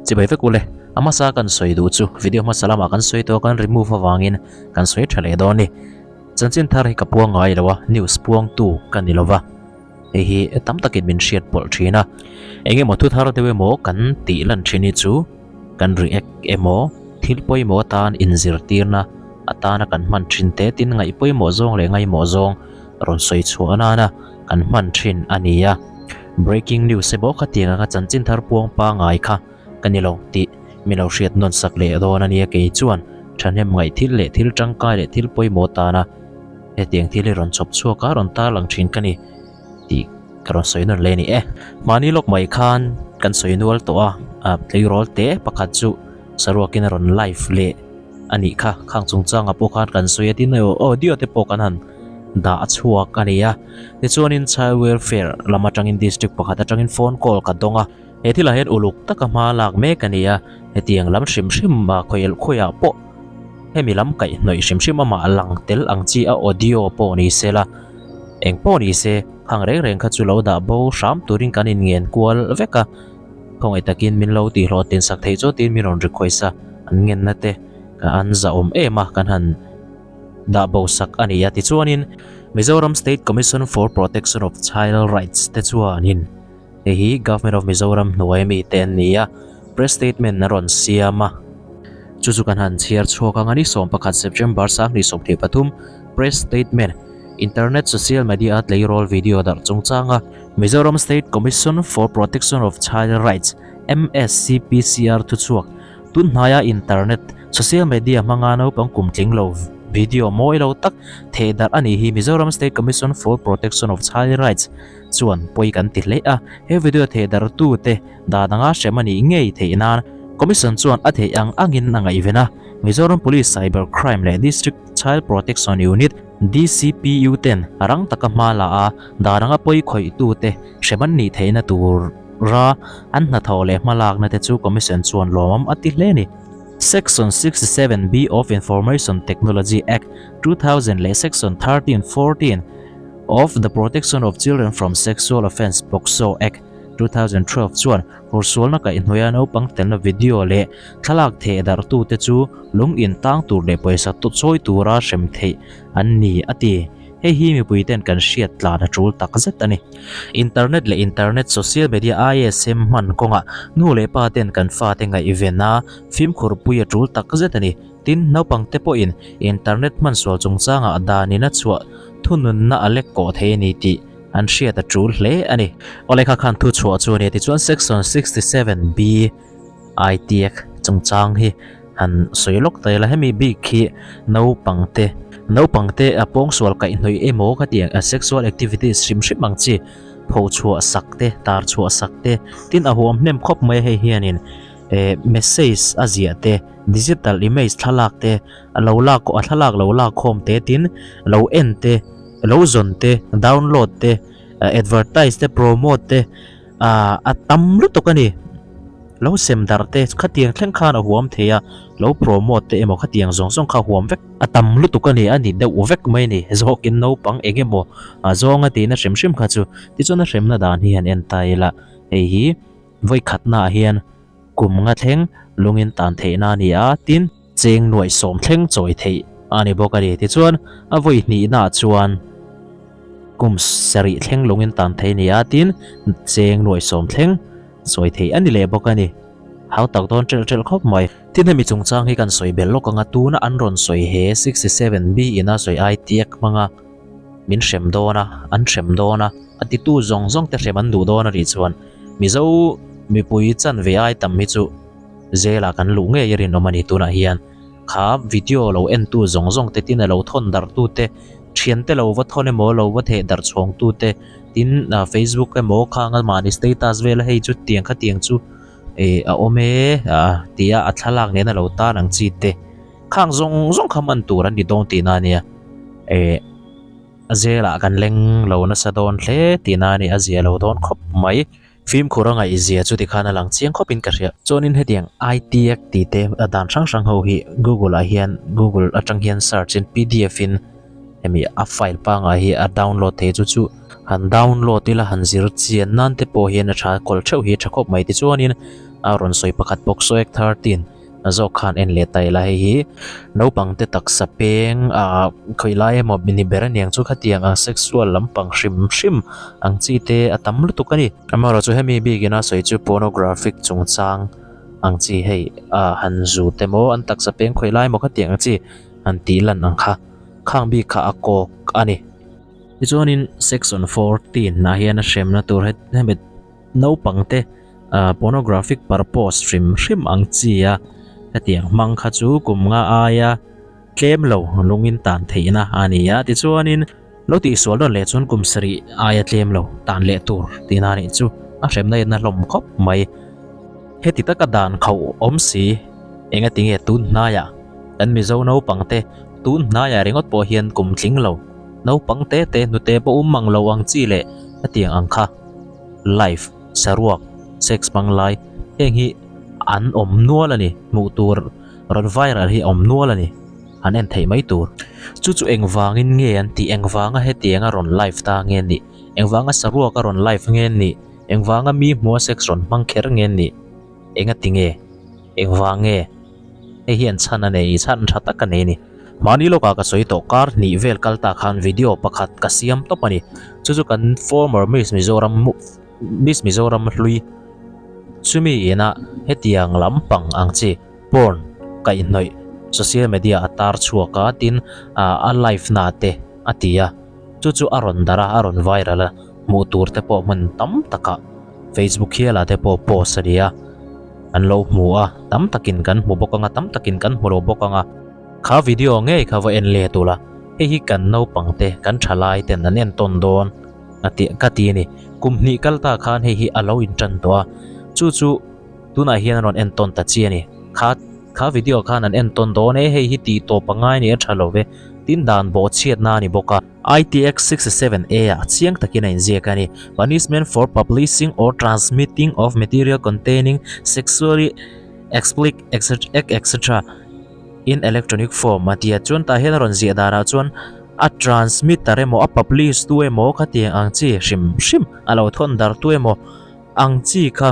Chibai vek ule, a hmasa kan sawi duh chu video hmasa lamah kan sawi tawh a kan remove avangin kan sawi tha leh dawn a ni. Chanchin thar hi ka puang ngai lo a, news puangtu ka ni lova, hei hi tam takin min hriat pawlh thin a. Eng emaw thu thar deuh emaw kan tih lan thin hi chu kan react emaw thil pawimawh atan inzirtirna atana kan hman thin te tin ngaih pawimawh zawng leh ngaimawh zawng rawn sawi chhuah nana kan hman thin a ni a. Breaking news emaw khatiang anga chanchin thar puang pangai kha ka ni lo tih mi lo hriat nawn sak leh dawn a nia kei chuan thahnem ngaih thil leh thil tangkai leh thil pawimawh tana hetiang thil hi rawn chhawp chhuak a rawn tarlang thin ka ni tih ka rawn sawi nawn leh a ni e. Mahni lawk mai khan kan sawi nual tawh a, tleirawl te pakhat chu saruakin a rawn live leh a nih kha, khang chungchangah pawh khan kan sawi a tin audio te pawh kan han dah a chhuak a ni a. Tichuanin Child Welfare lam atangin District pakhat atangin phone call ka dawng a. He thilah hian uluk taka hma lak mek a ni a, hetiang lam hrim hrim a khawih khawiah pawh hemi lam kaihhnawih hrim hrim amah lang tel ang chi a audio pawh ni se la, eng pawh ni se khang reng reng kha chu lo dah bo hram turin kan inngen kual vek a, khawngaih takin min lo tihhlawhtlin sak theih chu tiin min rawn request a, an ngenna te an zahawm em a kan han dah bo sak a ni a. Tichuanin Mizoram State Commission for Protection of Child Rights te chuanin. Hei hi Government of Mizoram hnuai mi te an ni a, press statement a rawn siam a. Chu chu kan han chhiar chhuak ang a ni, 11 September 2023, Press Statement, Internet Social Media a tleirawl video darh chungchanga Mizoram State Commission for Protection of Child Rights, MSCPCR, thuchhuak, tun hnaia internet social media hmanga naupang kum tling lo video mawi lo tak thehdarh a nih hi Mizoram State Commission for Protection of Child Rights, chuan pawi kan ti hle a, he video thehdarh tute dan anga hrem a nih ngei theih nan Commission chuan a theih ang angin a ngaihven a, Mizoram Police Cyber Crime leh District Child Protection Unit, DCPU, ten rang taka hma la a, dan anga pawi khawih tute hrem an nih theihna tura an hnathawh leh hmalakna te chu Commission chuan lawmawm a ti hle a ni. Section 67B of Information Technology Act, 2000 leh Section 13, 14, of the Protection of Children from Sexual Offence, POCSO, Act, 2012 chuan hursualna kaihhnuaia naupang telna video leh thlalak theh darhtute chu lung in tang tur leh pawisa chawi tura hrem theih an ni a ti. Hei hi mipuiten kan hriat tlan a tul tak zet a ni. Internet leh Internet Social Media, ISM, hman kawngah nu leh pa ten kan fate ngaihven a fimkhurpui a tul tak zet a ni. Tin, naupangte pawhin internet hmansual chungchangah danin a chhuah thununna a lek kawh thei a ni tih an hriat a tul hle a ni. Aw lehkha khan thu chhuah chu a ni a tichuan Section 67 B ITEC chungchang hi han sawi lawk ta ila hemi bik hi naupangte naupangte a pawngsual kaihhnawih emaw ka tih ang sexual activities hrim hrim ang chi phochhuah sak te tar chhuah sak te tin a huam hnem khawp mai a hei hianin eh message a ziah te digital image thlalak te a lo lak a thlalak lo lak khawm te tin lo en te lo zawn te download te advertise te promote te ah a tam lutuk a ni lo sem darh te khatiang thleng khan a huam thei a lo promote te emaw khatiang zawng zawng kha a huam vek a tam lutuk a ni a ni deuh vek mai a ni zawkin naupang eng emaw a zawnga tihna hrim hrim kha chu tichuan a hremna dan hi han en ta ila hei hi. Vawi khatnaah hian kum nga thleng lungin tan theihna a ni a, tin, cheng nuaih sawm thleng chawi theih a ni bawk a ni. Tichuan, a vawi hnihnaah chuan kum sarih thleng lungin tan theih a ni a, tin, cheng nuaih sawm thleng chawi theih a ni leh bawk a ni. Hau tak dawn ṭelh ṭelh khawp mai. Tin, hemi chungchang hi kan sawi belh lawk ang a, tuna an rawn sawi he 67 B ina sawi ai tiak hmanga min hrem dawn a, an hrem dawn a, a titu zawng zawng te hrem an duh dawn a nih chuan Mizo mipui chanve ai tam hi chu jail ah kan luh ngei a rinawm a ni tunah hian kha video lo en tu zawng zawng te tin a lo thawn darh tu te thian te lo va thawn emaw lo va theh darh chhawng tu te tin facebook emaw khang a mahni status vel a hei chu tiang khatiang chu eh a awm e ah tia a thlalak nen a lo tan ang chi te khang zawng zawng kha man tur an ni dawn tihna a nia eh. A zelah kan leng lo nasa dawn hle tihna a ni, a zia lo dawn khawp mai. Fimkhur a ngaihzia chu tikhan a lang chiang khawpin ka hria. Chuanin hetiang IT Act tih te a dan hrang hrang ho hi Google ah hian Google atang hian search in pdf in Hemi a file pangai hi a download thei chu chu han download ila han zir chian nan te pawh hian a tha kawl theuh hi a tha khawp mai tichuanin a rawn sawi pakhat bawk saw Act 13 a zawk khan en leh ta ila hei hi naupang te taksa peng ah khawi lai emaw ni ber aniang chu khatiang ang sexual lampang hrim hrim ang chi te a tam lutuk a ni. Amaherawhchu hemi bikin a sawi chu pornographic chungchang ang chi hei ah han zut emaw an taksa peng khawi lai emaw khatiang ang chi han tih lan ang kha. Khang bik kha a kawk a ni. Tichuanin section 14 ah hian a hremna tur hemi naupang te pornographic purpose hrim hrim ang chi a hetiang hmang kha chu kum nga aia tlem lo lungin tan theihna a ni a. Tichuanin lo tihsual dawn leh chuan kum sarih aia tlem lo tan leh tur tihna a nih chu a hremna in a hlawm khawp mai. Heti taka dan khauh awm si engati nge tun hnaiah kan Mizo naupang te Tun hnaiah ringawt pawh hian kum tling lo, naupang te te hnute pawh um mang lo ang chi leh hetiang ang kha life, saruak, sex hmang lai heng hi an awm nual a ni, hmuh tur rawn viral hi a awm nual a ni, han en theih mai tur. Chu chu engvangin nge an tih, engvanga hetianga rawn live ta nge nih, engvanga saruak a rawn live nge nih, engvanga mi hmua sex rawn hmang kher nge nih, engati nge, engvang nge? Hei hian chhan a nei, chhan tha tak a nei a ni. Mahni lawkah ka sawi tawh kar hnih vel kal ta khan video pakhat ka siam tawp a ni. Chu chu kan former Miss Mizoram Miss Mizoram hlui chumi ina hetiang lampang ang chi porn kaihhnawih social media a tar chhuak a tin a live na te a ti a. Chu chu a rawn darh a, a rawn viral a, hmuh tur te pawh hmun tam takah Facebook hialah te pawh post a ni a. An lo hmu a, tam takin kan hmu bawk anga, tam takin kan hmu lo bawk anga. Kha video ngei kha va en let ula, hei hi kan naupang te, kan thalai ten an entawn dawn a ti ka ti a ni. Kum hnih kal ta khan hei hi a lo intan tawh a, chu chu tunah hian an rawn entawn ta chi a ni. Kha kha video khan an entawn dawn e, hei hi tih tawp a ngai a ni, a tha lo ve, tin dan bawhchhiatna a ni bawk a. ITX 67 A ah chiang takin a inziak a ni. Punishment for publishing or transmitting of material containing sexually explicit etc in electronic form a ti a. Chuan tah hian a rawn ziah danah chuan a transmitter emaw a publish tu emaw khatiang ang chi hrim hrim a lo thawn dar tu emaw ang chi kha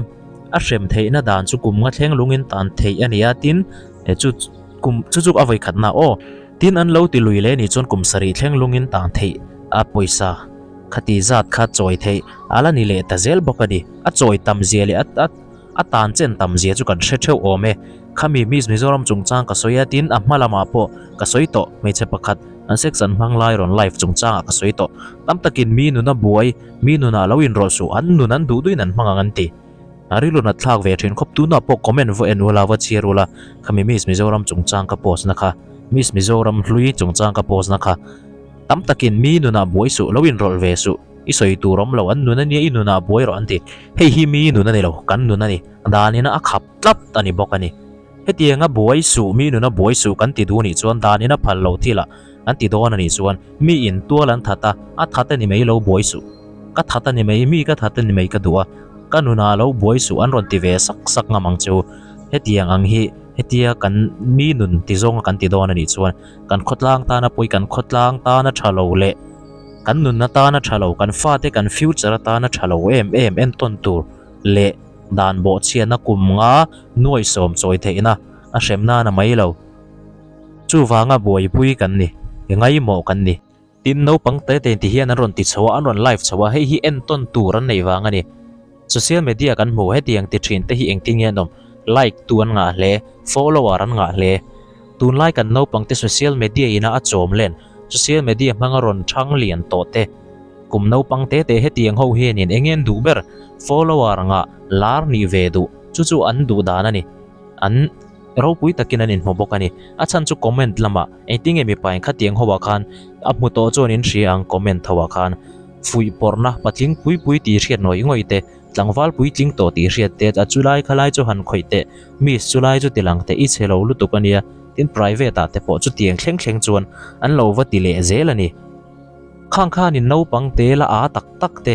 a hrem theihna dan chu kum nga thleng lungin tan theih a ni a tin chu kum chu chu a vawi khatna aw. Tin an lo ti lui leh nih chuan kum sarih thleng lungin tan theih a pawisa khati zat kha chawi theih a la ni leh ta zel bawk a ni. A chawi tam zia leh a a tan chen tam zia chu kan hre theuh awm e. Khami Miss Mizoram chungchang ka sawi a tin a hma lamah pawh ka sawi tawh hmeichhe pakhat an sex an hmang lai rawn live chungchangah ka sawi tawh. Tam takin mi nuna buai mi nunah lo inrawlh suh an nun an duh duhin an hmang ang an ti. A rilru nat thlak ve thin khawp tunah pawh comment vaw en ula va chhiar ula khami Miss Mizoram chungchang ka post na kha Miss Mizoram hlui chungchang ka post na kha tam takin mi nunah buai suh lo inrawlh ve suh i sawi tur awm lo an nun ania i nunah buai rawh an ti hei hi mi nun a ni lo kan nun a ni danin a khap tlat a ni bawk a ni. Hetianga buai suh, mi nuna buai suh kan ti duh nih chuan danin a phal loh thilah an ti dawn a nih chuan mi in tual an that a, a that a ni mai lo buai suh. Ka that a ni mai, mi ka that a ni mai ka duh a, ka nunah lo buai suh an rawn ti ve sak sak ngam ang chu. Hetiang ang hi hetia kan mi nun ti zawnga kan ti dawn a nih chuan kan khawtlang tana pawi, kan khawtlang tana tha lo leh kan nunna tana tha lo, kan fate kan future atana tha lo em em entawn tur leh Dan bawhchhiatna kum nga nuai sawm chawi theihna a hrem nan a mai lo. Chuvanga buaipui kan ni, i ngaimawh kan ni. Tin, naupang te te ti hian an rawn ti chho a, an rawn live chho a, hei hi entawn tur an neih vang a ni. Social media kan hmu hetiang ti thin te hi engtin nge an awm? Like tu an ngah hle, follower an ngah hle. Tunlai kan naupang te social media ina a chawm len, social media hmanga rawn thang lian tawh te, Kum naupang te te hetiang ho hianin eng nge an duh ber? Follower ngah lar nih ve duh, chu chu an duh dan a ni. An ropui takin an inhmu bawk a ni. A chhan chu comment lamah engtin nge mipa in khatiang ho ah khan a hmu tawh chuan in hria ang comment ho ah khan fuih pawrhna patling pui pui tih hriat ngawih ngawih te, tlangval puitling tawh tih hriat te, a chulai khalai chu han khawih teh, miss chulai chu ti lang teh i chhe lo lutuk a nia, tin private ah te pawh chutiang thleng thleng chuan an lo va ti leh zel a ni. Khang khanin naupang te la a tak tak te,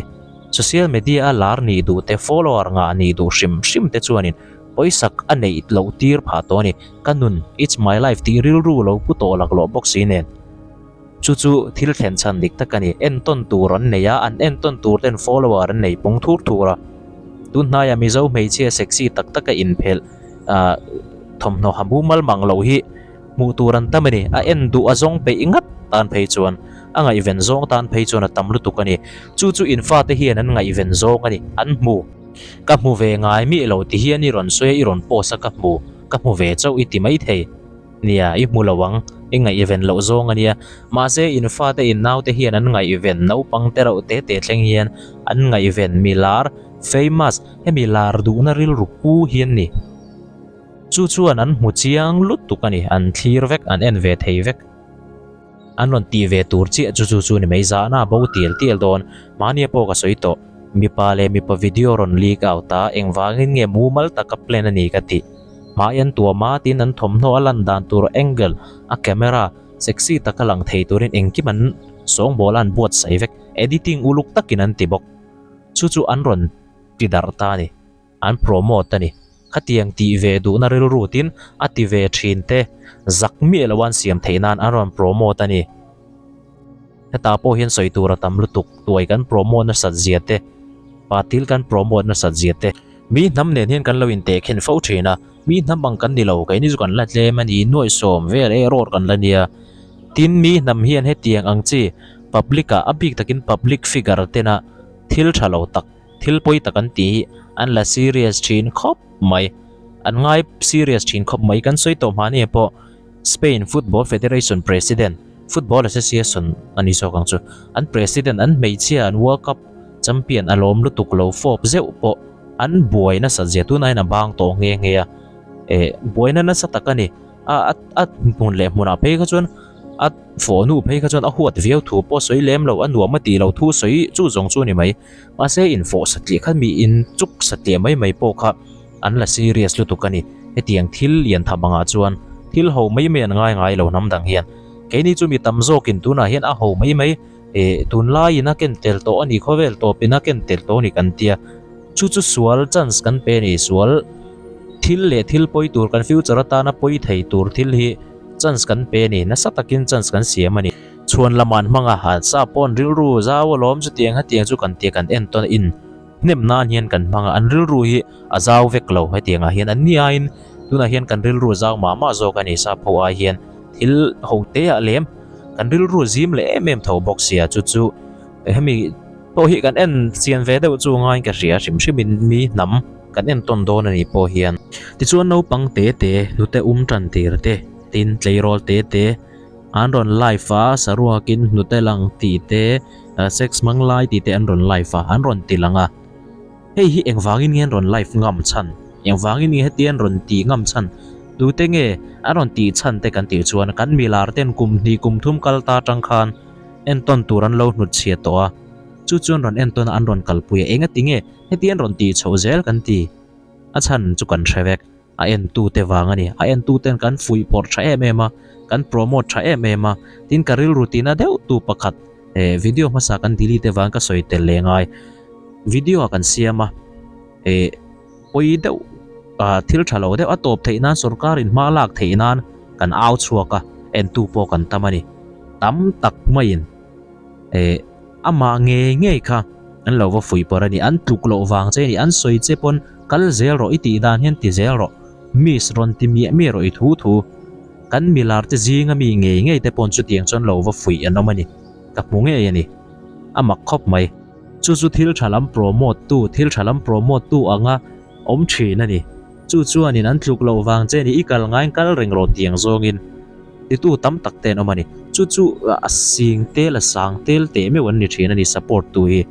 social media a lar nih duh te, follower ngah nih duh hrim hrim te chuanin pawisak a neih loh tir phah tawh a ni. Ka nun, it's my life tih rilru lo pu tawh laklawh bawk si nen. Chu chu thil thlen chhan dik tak a ni. Entawn tur an nei a, an entawn tur ten follower an nei pung thur thur a. Tun hnaiah Mizo hmeichhia sexy tak taka inphelh ah thawmhnaw ha mumal mang loh hi hmuh tur an tam a ni. A en duh a zawng peih ngat tan phei chuan a ngaihven zawng tan phei chuan a tam lutuk a ni. Chu chu in fate hian an ngaihven zawng a ni, an hmu. Ka hmu ve ngai miah lo ti hian i rawn sawi a, i rawn post a ka hmu, ka hmu ve chauh i ti maithei. Nia, i hmu lo ang, i ngaihven loh zawng a nia. Mahse, in fate in naute hian an ngaihven, naupang te reuh te te thleng hian an ngaihven mi lar, famous, hemi lar duhna rilru pu hi an ni. Chu chuan an hmu chiang lutuk a ni, an thlir vek, an en ve thei vek. An rawn tih ve tur chiah chu chu chu ni mai, zahna a bo tial tial dawn. Mahnia pawh ka sawi tawh, mipa leh mipa video rawn leak out a, engvangin nge mumal taka plan a ni ka tih. Hmai an tuam a, tin an thawmhnaw a lan dan tur angle a camera sexy taka lang thei turin engkim an sawngbawl a an buatsaih vek, editing uluk takin an ti bawk. Chu chu an rawn ti darh ta a ni. An promote a ni. Khatiang tih ve duhna rilru tin a ti ve thin te zak miah lo an siam theih nan an rawn promote a ni. Hetah pawh hian sawi tur a tam lutuk, tuai kan promote nasat zia te, patil kan promote nasat zia te. Mi hnam nen hian kan lo intehkhin fo thin a, mi hnam ang kan ni lo, keini chu kan la tlem a ni, nuaihsawm vel erawh kan la nia. Tin, mi hnam hian hetiang ang chi public ah a bik takin public figure tena thil tha lo tak, Thil pawi tak an tih hi an la serious thin khawp mai. An ngai serious thin khawp mai. Kan sawi tawh hmani pawh Spain Football Federation President, Football Association a ni zawk ang chu, an President an hmeichhia an World Cup champion a lawm lutuk lo fawp zeuh pawh an buai nasat zia tunah hian a bang tawh nghe nghe a. Eh buaina nasa tak a ni. A a hmun leh hmunah phei kha chuan a fawhnu phei kha chuan a huat viau thu pawh sawi lem lo, a nuam a tih lo thu sawi chu zawng chu a ni mai. Mahse infawh satliah kha mi in chuk satliah mai mai pawh kha an la serious lutuk a ni. Hetiang thil lian tham angah chuan thil ho mai mai an ngai ngai lo hnam dang hian. Keini chu mi tam zawkin tunah hian a ho mai mai eh tunlaiin a ken tel tawh a ni, khawvel tawpin a ken tel tawh a ni kan tia. Chu chu sual chance kan pe a ni, sual thil leh thil pawi tur kan future atana pawi thei tur thil hi chance kan pe a ni, nasa takin chance kan siam a ni. Chhuan lam an hmang a, an sa pawh an rilru zau alawm chutiang hetiang chu kan tia kan en tawn a in hnem nan hian kan hmang a, an rilru hi a zau vek lo hetiang ah hian an ni aiin tunah hian kan rilru a zau mah mah zawk a ni sap ho ai hian thil ho te ah lem kan rilru a zim leh em em tho bawk sia chu chu hemi pawh hi kan en chian ve deuh chu ngaiin ka hria hrim hrim in mi hnam kan en tawn dawn a nih pawh hian tichuan naupang te te hnute um tan tir te tin tleirawl te te. An rawn live a, saruakin hnute lang tih te, sex hmang lai tih te an rawn live a, an rawn ti lang a. Hei hi engvangin nge an rawn live ngam chhan? Engvangin nge heti an rawn tih ngam chhan? Tute nge an rawn tih chhan te kan tih chuan kan milar ten kum hnih kum thum kal ta atang khan entawn tur an lo hnut chhia tawh a, chu chu an rawn entawn a an rawn kalpui a, engati nge heti an rawn tih chhoh zel kan ti? A chhan chu kan hre vek. A entute vang a ni. A entuten kan fuihpawrh tha em em a, kan promote tha em em a. Tin ka rilru tina deuh tu pakhat eh video hmasa kan delete avang ka sawi tel leh ngai. Video a kan siam a eh pawi deuh ah thil tha lo deuh a tawp theih nan sorkar in hma lak theih nan kan au chhuak a, entu pawh kan tam a ni. Tam tak maiin. Eh, amah ngei ngei kha an lo va fuih pawr a ni. An tluk loh vang che a ni. An sawi che pawn kal zel rawh i tih dan hian ti zel rawh. Miss rawn ti miah miah rawh i thu thu. Kan milar te zinga mi ngei ngei te pawn chutiang chuan lo va fuih an awm a ni. Ka hmu ngei a ni. A mak khawp mai. Chu chu thil tha lam promote tu, thil tha lam promote tu anga awm thin a ni. Chu chuanin an tluk loh vang che a ni. I kal ngaiin kal reng rawh tiang zawngin. Titu tam tak te an awm a ni. Chu chu a sing tel a sang tel teh meuh an ni thin a ni support tu hi.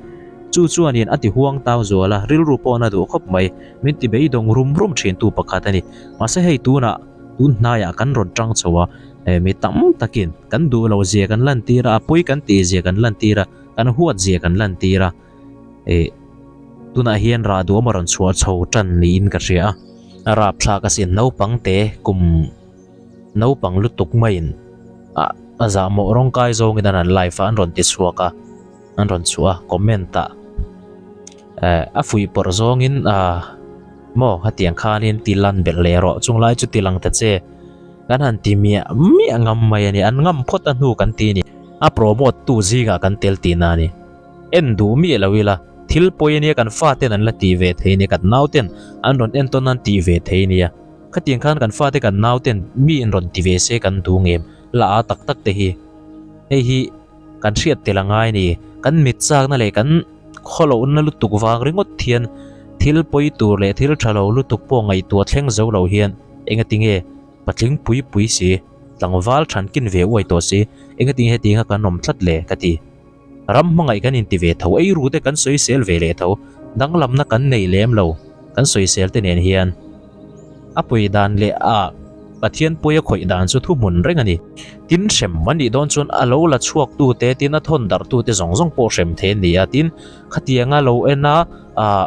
Chu chuanin a ti huang tau zual a, rilru pawh na duh khawp mai. Min ti beidawng rum rum thin tu pakhat a ni. Mahse hei tunah tun hnaiah kan rawn tang chho a, mi tam takin kan duh loh zia kan lantir a, a pawi kan tih zia kan lantir a, kan huat zia kan lantir a. Eh tunah hian rah duam a rawn chhuah chho tan niin ka hria a. A rapthlak asin naupang te kum. Naupang lutuk maiin ah a zahmawh rawng kai zawngin an han live a an rawn ti chhuak a an rawn chhuah a comment ah eh a fuih pawrh zawngin ah maw hetiang khanin ti lan belh leh rawh chung lai chu ti lang ta che kan han ti miah miah ngam mai a ni an ngam phawt a hnu kan ti a ni. A promote tu zingah kan tel tihna a ni. En duh miah lo ila, thil pawi ania kan faten an la tih ve thei nia, kan nauten an rawn entawn nan tih ve thei nia. Khatiang khan kan fate kan nauten mi in rawn ti ve se kan duh ngem la a tak tak te hi. Hei hi kan hriat tel a ngai ni. Kan mit chakna leh kan khawlohna lutuk vang ringawt hian thil pawi tur leh thil tha lo lutuk pawh ngaihtuah thleng zo lo hian engatinge patling pui pui si, tlangval thankin ve uai tawh si, engatinge hetianga kan awm tlat le ka ti. Ram hmangaih kan inti ve tho, ei rute kan sawisel ve leh tho, danglamna kan nei lem lo, kan sawisel te nen hian a pawi dan leh a Pathian pawi a khawih dan chu thuhmun reng a ni. Tin hrem a nih dawn chuan a lo la chhuak tu te, tin a thawn darh tu te zawng zawng pawh hrem thei a ni a, tin khatianga lo en a, ah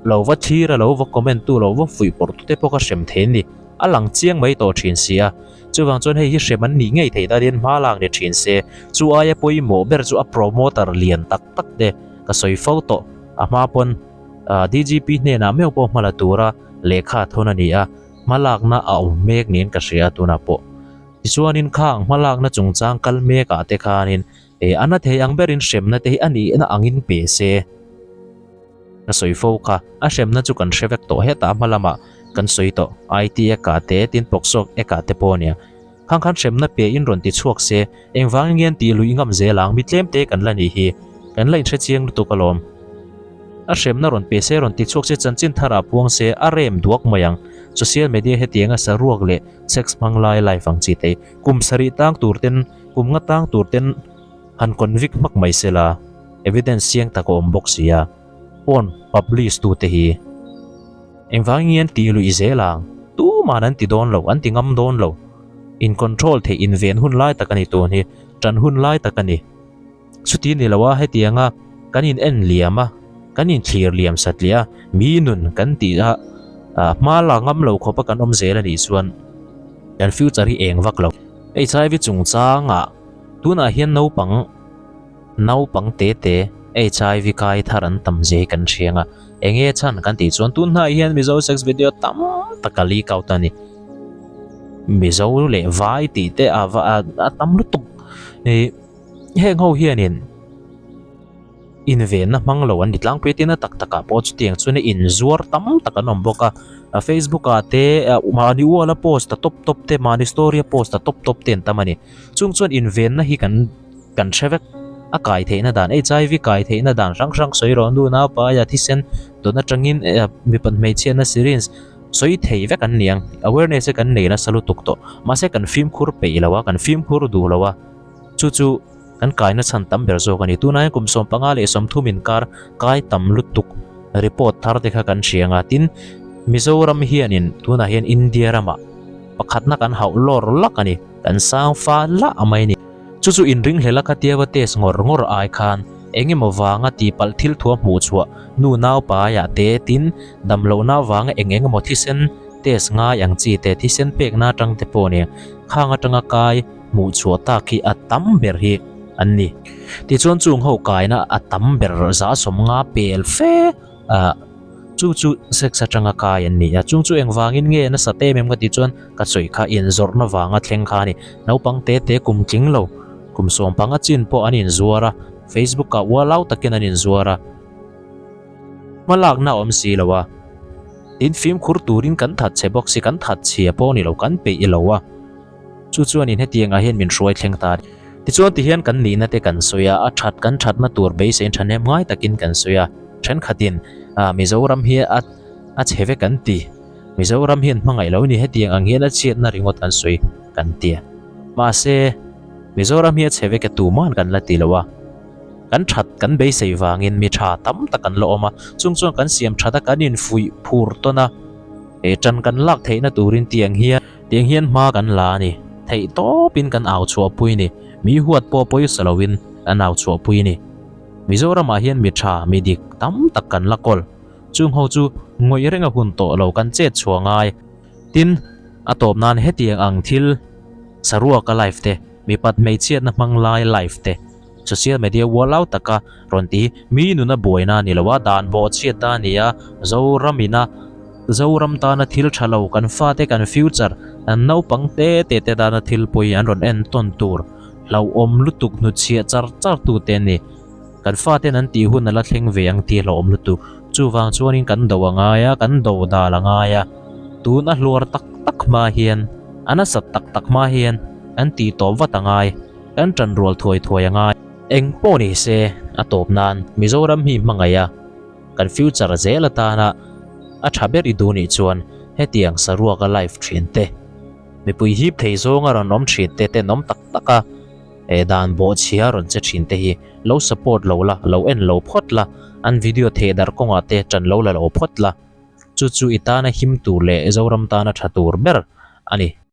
lo va thlir a, lo va comment tu, lo va fuih pawrh tu te pawh kha hrem thei a ni, a lang chiang mai tawh thin si a. Chuvang chuan hei hi hrem an nih ngei theih dan hian hma lak ni thin se, chu aia pawimawh ber chu a promoter lian tak tak te ka sawi fo tawh. A hma pawn DGP hnenah meuh pawh hma la tura lehkha thawn a ni a, hma lakna a awm mek niin ka hria tunah pawh. Tichuanin khang hma lakna chungchang kal mekah te khanin a na thei ang berin hremna te hi a nihna angin pe se. Ka sawi fo kha, a hremna chu kan hre vek tawh hetah hma lamah kan sawi tawh, IT eka te, tin Pawksawk eka te pawh ania. Khang khan hremna pe in rawn ti chhuak se, engvangin nge an tih luih ngam zel ang, mi tlem te kan la nih hi, kan la inhre chiang lutuk alawm. A hremna rawn pe se, rawn ti chhuak se, chanchin tharah puang se, a rem duak mai ang. Social media hetianga saruak leh sex hmang lai live ang chi te hi, kum sarih tang tur ten, kum nga tang tur ten, Han convict hmak mai sela, evidence chiang tak a awm bawk si a, phone publish tu te hi engvangin nge an tih luih zel ang, tuman an ti dawn lo, an ti ngam dawn lo, in control theih in ven hun lai tak a ni tun hi, tan hun lai tak a ni. Chuti ni lo a hetianga kan in en liam a, kan in thlir liam satliah a, mi nun kan tih a, hma la ngam lo khawpa kan awm zel a nih chuan kan future hi eng vak lo. HIV chungchangah Tunah hian naupang naupang te te HIV kai thar an tam zia hi kan hriang a, enge chhan kan tih chuan tun hnaiah hian Mizo sex video tam tak a leak out a ni. Mizo leh vai tih te a va a tam lutuk. Ih heng ho hianin invenna hmang lo an ni tlangpui a, tin a tak takah pawh chutiang chuan inzuar tam tak an awm bawk a, Facebook ah te mahni wall a post a tawp tawp te mahni story a post a tawp tawp te an tam a ni. Chung chuan invenna hi kan kan hre vek. A kai theihna dan, HIV kai theihna dan hrang hrang sawi rawh nu naupaia thisen dawn atangin mipat hmeichhiatna syringe sawi thei vek an ni ang. Awareness hi kan nei nasa lutuk tawh. Mahse kan fimkhur peih lo a, kan fimkhur duh lo a. Chu chu kan kaina chhan tam ber zawk a ni. Tunah hian kum 15 leh 30 inkar kai tam lutuk report thar te kha kan hria ang a. Tin, Mizoram hianin tunah hian India ramah pakhatna kan hauh lawr lak a ni. Kan sang fa lah mai a ni. Chu chu inringhlel a khatia va test ngawr ngawr ai khan eng emaw vanga tihpalh thil thua hmuh chhuah nu naupaiah te tin damlohna vanga eng eng emaw thisen test ngai ang chi te thisen pekna atang te pawh nia khang atanga kai hmuh chhuah tak hi a tam ber hi an ni. Tichuan chung ho kaina a tam ber za 50 pel fe ah chu chu sex atanga kai an ni a, chung chu engvangin nge nasat em em ka tih chuan ka sawi kha inzawrhna vanga thleng kha a ni. Naupang te te kum tling lo, kum 15 chin pawh an inzuar a, Facebook ah ualau takin an inzuar a, hma lakna a awm si lo a, tin fimkhur turin kan that chhe bawk si, kan that chhia pawh a ni lo, kan peih lo a. Chu chuanin hetiangah hian min hruai thleng ta a ni. Tichuan tihian kan nihna te kan sawi a, a that kan thatna tur beiseiin thahnem ngai takin kan sawi a. Thenkhatin ah Mizoram hi a a chhe vek an ti. Mizoram hian hmangaih lo ni hetiang ang hian a chhiatna ringawt an sawi kan ti a. Mahse Mizoram hi a chhe vek e tuman kan la ti lo a. Kan that kan beisei vangin mi tha tam tak an la awm a, chung chuan kan siam that a kan infuih phur tawn a. He tan kan lak theihna turin tiang hian tiang hian hma kan la a ni. Theih tawpin kan au chhuahpui a ni. Mi huat pawh pawisa loin kan au chhuahpui a ni. Mizoramah hian mi tha, mi dik tam tak kan la kawl. Chung ho chu ngawih reng a hun tawh lo kan chet chhuah ngai. Tin, a tawp nan hetiang ang thil saruaka live te, mipat hmeichhiatna hmang lai live te, Social media ualau taka rawn ti hi mi nuna buaina a ni lo a, dan bawhchhiatna a ni a, Zoram ina Zoram tana thil tha lo kan fate kan future kan naupang te te te tana thil pawi an rawn entawn tur. Hlauhawm lutuk hnutchhiah char char tu te an ni. Kan faten an tih hun a la thleng ve ang tih a hlauhawm lutuk. Chuvang chuanin kan do a ngai a, kan do dal a ngai a. Tun a hluar tak tak hma hian, a nasat tak tak hma hian kan tih tawp vat a ngai, kan ṭan rual thuai thuai a ngai. Eng pawh ni se, a tawp nan Mizoram hi hmangaih a, kan future zel atana a ṭha ber i duh nih chuan hetiang saruaka live ṭhin te, Mipui hip thei zawnga rawn awm thin te tenawm tak tak a, eh dan bawhchhia rawn che thin te hi lo support lo la, lo en lo phawt la, an video theh darh kawngah te ṭan lo la lo phawt la, chu chu i tana him tur leh Zoram tana ṭha tur ber a ni.